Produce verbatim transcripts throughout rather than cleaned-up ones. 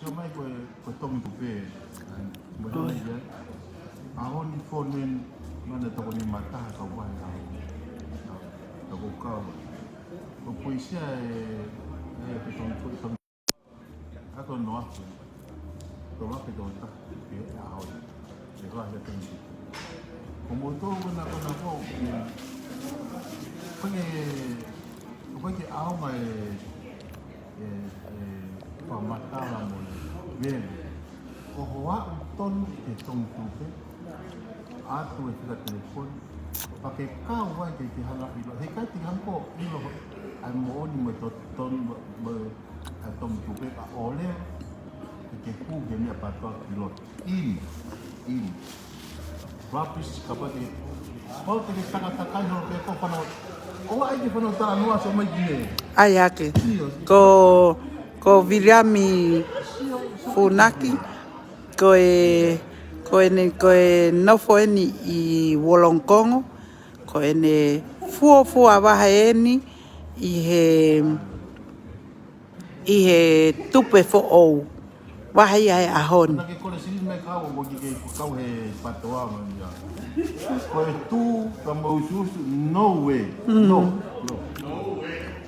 Sio mai ko e, ko e tongi tupe. Mo e ʻaho ni, ʻaho ni fōneni, mana toko ni mata ka wai au. Toko kau. Ko puisia e, e, ko e tongi, ko e tongi. Ako no afe. Tō afe tō ta, e, ʻaho ni. E kua he tongi. Ko mo tō ko na ko na ko. Ko e, ko e ke ʻaonga e, e, e, fakamatala mo e vele. Ko hoʻo aʻu tonu ke tongi tupe, ʻatu e fika telefoni, pea ke kau ai ke ke hanga ʻilo. He ʻikai te ke hanga ʻo ʻilo ʻa e moʻoni mo e totonu mo, mo e tongi tupe ka ʻole, ke ke kū ke meʻa pātoa ki loto. ʻIni, ʻini. Rubbish, kapau te, kapau te ke takatakai holo pē ko fano. ʻOua ʻai ke fano talanoa so mai ki he. ʻAi hake. Sio. Ko, ko Viliami Funaki, ko e, ko ʻene, ko e nofo ʻeni ʻi Wollongong, ko ʻene fuofua vahe ʻeni ʻi he ʻi he tupe foʻou. Vahe ia he ʻaho ni. Kona ke kole sili mai kau o ki ke kau he patoa ma ia. Ko e tū ka mo usuusu, no way. Mm. No, no.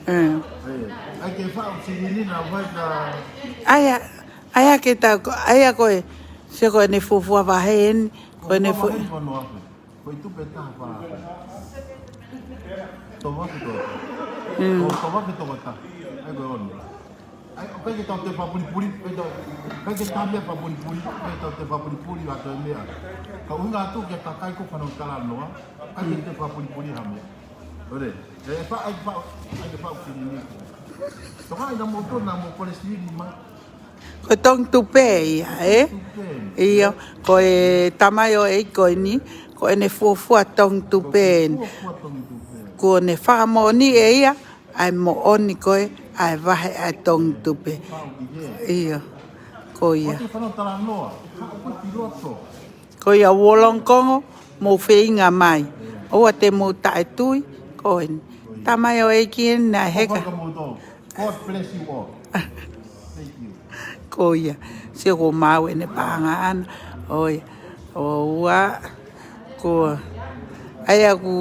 Eh. Eh, ʻai ke faʻu sili ni na vai ka. ʻAi, ʻai ke ta, ʻai ko e, se ko ʻene fuofua vahe ʻeni, ko ʻene fuofua vahe ʻeni ko no afe. Ko e tupe taha pā. Tō afe tō ta. Mm. Tō, tō afe tō ta. ʻAi ko e ono. ʻAi, ʻoku ʻikai ke tau te fapulipuli, ʻikai tau, ʻikai ke tau meʻa fapulipuli, ʻikai tau te fapulipuli ʻa tō e meʻa. Ka ʻuhinga atu ke kakai ko fano talanoa, ʻikai ke te fapulipuli ha meʻa. ʻOre, e fa, ʻai fa, ʻai ke fa ukini ni. Toka ina mo tō na mo kole sili ni ma. Ko e tongi tupe ia, ē? Tupe. ʻIo, ko e tamaioʻeiki ko eni, ko ʻene fuofua tongi tupe ʻeni. Fuofua tongi tupe. Kuo ne fakamoʻoni ʻe ia, ʻa e moʻoni ko ē, ʻa e vahe ʻa e tongi tupe. Pau ki he. ʻIo, ko ia. Ko te fano talanoa, ka ʻoku ki loto. Ko ia Wollongong, mou feinga mai. ʻOua te mou taʻetui, ko eni. Tamaioʻeiki ʻeni naʻe heka. ʻOfa ka mou tō. God bless you all. Thank you. Ko ia. Sio ko mau ʻene paʻanga ʻana. ʻOi. ʻOua. Ko. ʻAi ʻoku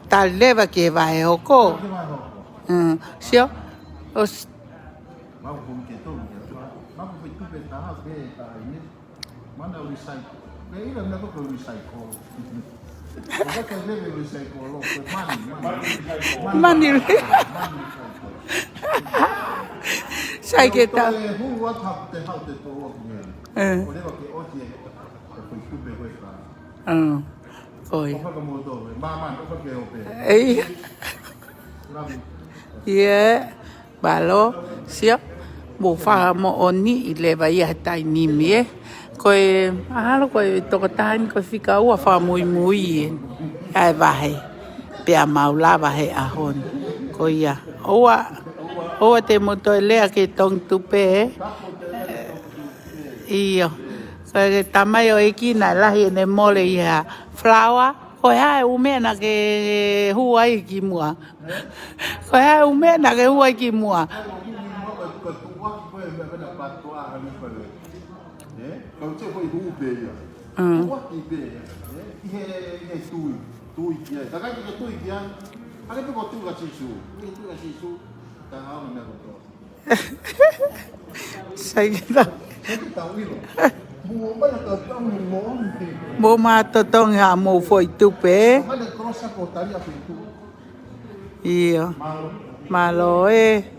tali leva ki he vahe hoko. Ki he vahe hoko. Mm. Sio. ʻOsi. Mau ko ke tō, mau ko ke tupe taha, pe taha ine. Mana recycle. Pe ila na ko recycle. Ko ka lele recycle lo, ko mani, mani. Mani. Mani recycle. Sai ke ta. Ko e hū atu te hau te tō atu nei. Eh. Ko leva ke ʻosi e, ko e tupe ko e ka. Mm. Ko ia. ʻOfa ka mou tō, e, mama, ʻofa ke ope. Ei. Love you. Ia. Mālō, sio, mou fakamoʻoniʻi leva ia he taimi ni, ē. Ko e, mahalo ko e tokotaha ni ko e fika ua fakamuimui, ē, ʻa e vahe. Pea mau lava he ʻaho ni. Ko ia, ʻoua, ʻoua te mou toe lea ki he tongi tupe, ē. ʻIo, ko e tamaioʻeiki naʻe lahi ʻene mole ʻi ha flower, ko e hā e ʻū meʻa naʻa ke hū ai ki muʻa. Ko e hā e ʻū meʻa naʻa ke hū ai ki muʻa. Mm. Sai ke ta. Mo ma totongi ha mou foʻi tupe. ʻIo. Mālō ē.